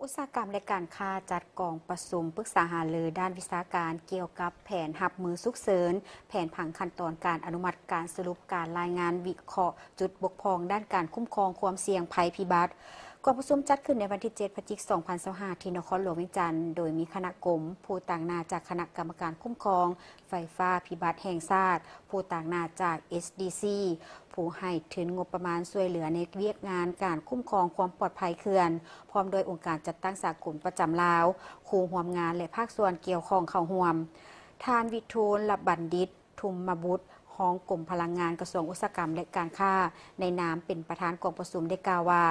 ອຸດສາຫະກຳ ແລະ ການຄ້າ ຈັດກອງປະຊຸມປຶກສາຫາລືດ້ານວິຊາການ ກ່ຽວກັບແຜນຮັບມືສຸກເສີນ, ແຜນຜັງຂັ້ນຕອນການອະນຸມັດການສະຫຼຸບການລາຍງານວິເຄາະຈຸດບົກຜ່ອງດ້ານການຄຸ້ມຄອງຄວາມສ່ຽງໄພພິບັດ. ກອງປະຊຸມຈັດຂຶ້ນໃນວັນທີເຈັດ ພະຈິກ ສອງພັນຊາວຫ້າ ທີ່ນະຄອນຫຼວງວຽງຈັນ, ໂດຍມີຄະນະກົມ, ຜູ້ຕາງໜ້າຈາກຄະນະກຳມະການຄຸ້ມຄອງໄຟຟ້າພິບັດແຫ່ງຊາດ, ຜູ້ຕາງໜ້າຈາກ ເອສດີຊີ ຜູ້ໃຫ້ທຶນງົບປະມານຊ່ວຍເຫຼືອໃນວຽກງານການຄຸ້ມຄອງຄວາມປອດໄພເຂື່ອນ, ພ້ອມດ້ວຍອົງການຈັດຕັ້ງສາກົນປະຈຳລາວ, ຄູ່ຮ່ວມງານ ແລະ ພາກສ່ວນກ່ຽວຂ້ອງເຂົ້າຮ່ວມ. ທ່ານ ວິທູນ ລະບັນດິດ ທຸມມະບຸດ ຮອງກົມພະລັງງານ ກະຊວງອຸດສາຫະກຳ ແລະ ການຄ້າ ໃນນາມເປັນປະທານກອງປະຊຸມ ໄດ້ກ່າວວ່າ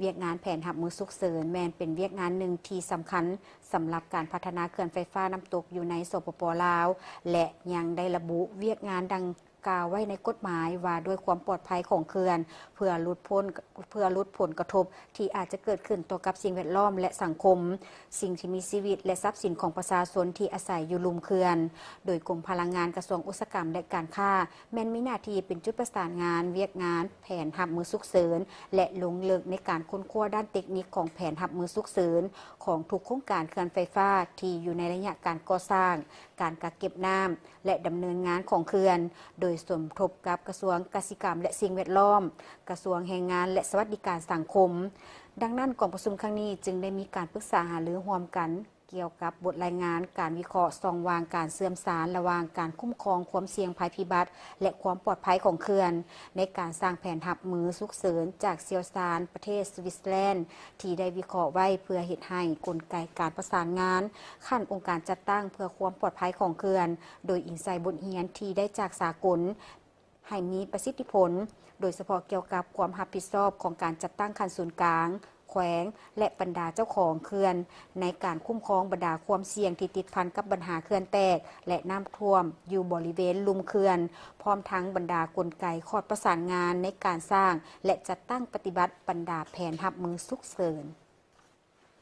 ວຽກງານແຜນຮັບມືສຸກເສີນ ແມ່ນເປັນວຽກງານໜຶ່ງທີ່ສຳຄັນ ສຳລັບການພັດທະນາເຂື່ອນໄຟຟ້ານ້ຳຕົກຢູ່ໃນ ສປປ ລາວ ແລະ ຍັງໄດ້ລະບຸວຽກງານດັ່ງກ່າວໄວ້ໃນກົດໝາຍວ່າດ້ວຍຄວາມປອດໄພຂອງເຂື່ອນ ເພື່ອຫຼຸດພົ້ນ ເພື່ອຫຼຸດຜົນກະທົບທີ່ອາດຈະເກີດຂຶ້ນຕໍ່ກັບສິ່ງແວດລ້ອມ ແລະ ສັງຄົມ, ສິ່ງທີ່ມີຊີວິດ ແລະ ຊັບສິນຂອງປະຊາຊົນທີ່ອາໄສຢູ່ລຸ່ມເຂື່ອນ. ໂດຍກົມພະລັງງານ ກະຊວງອຸດສາຫະກຳ ແລະ ການຄ້າ ແມ່ນມີໜ້າທີ່ເປັນຈຸດປະສານງານວຽກງານແຜນຮັບມືສຸກເສີນ ແລະ ລົງເລິກໃນການຄົ້ນຄວ້າດ້ານເຕັກນິກຂອງແຜນຮັບມືສຸກເສີນຂອງທຸກໂຄງການເຂື່ອນໄຟຟ້າທີ່ຢູ່ໃນໄລຍະການກໍ່ສ້າງ, ການກັກເກັບນ້ຳ ແລະ ດຳເນີນງານຂອງເຂື່ອນ, ໂດຍສົມທົບກັບກະຊວງກະສິກຳ ແລະ ສິ່ງແວດລ້ອມ, ກະຊວງແຮງງານ ແລະ ສະຫວັດດີການສັງຄົມ. ດັ່ງນັ້ນ, ກອງປະຊຸມຄັ້ງນີ້ຈຶ່ງໄດ້ມີການປຶກສາຫາລືຮ່ວມກັນ ກ່ຽວກັບບົດລາຍງານການວິເຄາະຊ່ອງວ່າງການເຊື່ອມສານລະຫວ່າງການຄຸ້ມຄອງຄວາມສ່ຽງໄພພິບັດ ແລະ ຄວາມປອດໄພຂອງເຂື່ອນ ໃນການສ້າງແຜນຮັບມືສຸກເສີນຈາກຊ່ຽວຊານປະເທດສະວິດເຊີແລນ ທີ່ໄດ້ວິເຄາະໄວ້ເພື່ອເຮັດໃຫ້ກົນໄກການປະສານງານຂັ້ນອົງການຈັດຕັ້ງເພື່ອຄວາມປອດໄພຂອງເຂື່ອນ ໂດຍອີງໃສ່ບົດຮຽນທີ່ໄດ້ຈາກສາກົນ ໃຫ້ມີປະສິດທິຜົນ, ໂດຍສະເພາະກ່ຽວກັບຄວາມຮັບຜິດຊອບຂອງການຈັດຕັ້ງຂັ້ນສູນກາງ, ແຂວງ ແລະ ບັນດາເຈົ້າຂອງເຂື່ອນ ໃນການຄຸ້ມຄອງບັນດາຄວາມສ່ຽງທີ່ຕິດພັນກັບບັນຫາເຂື່ອນແຕກ ແລະ ນ້ຳຖ້ວມຢູ່ບໍລິເວນລຸ່ມເຂື່ອນ, ພ້ອມທັງບັນດາກົນໄກຂອດປະສານງານໃນການສ້າງ ແລະ ຈັດຕັ້ງປະຕິບັດບັນດາແຜນຮັບມືສຸກເສີນ.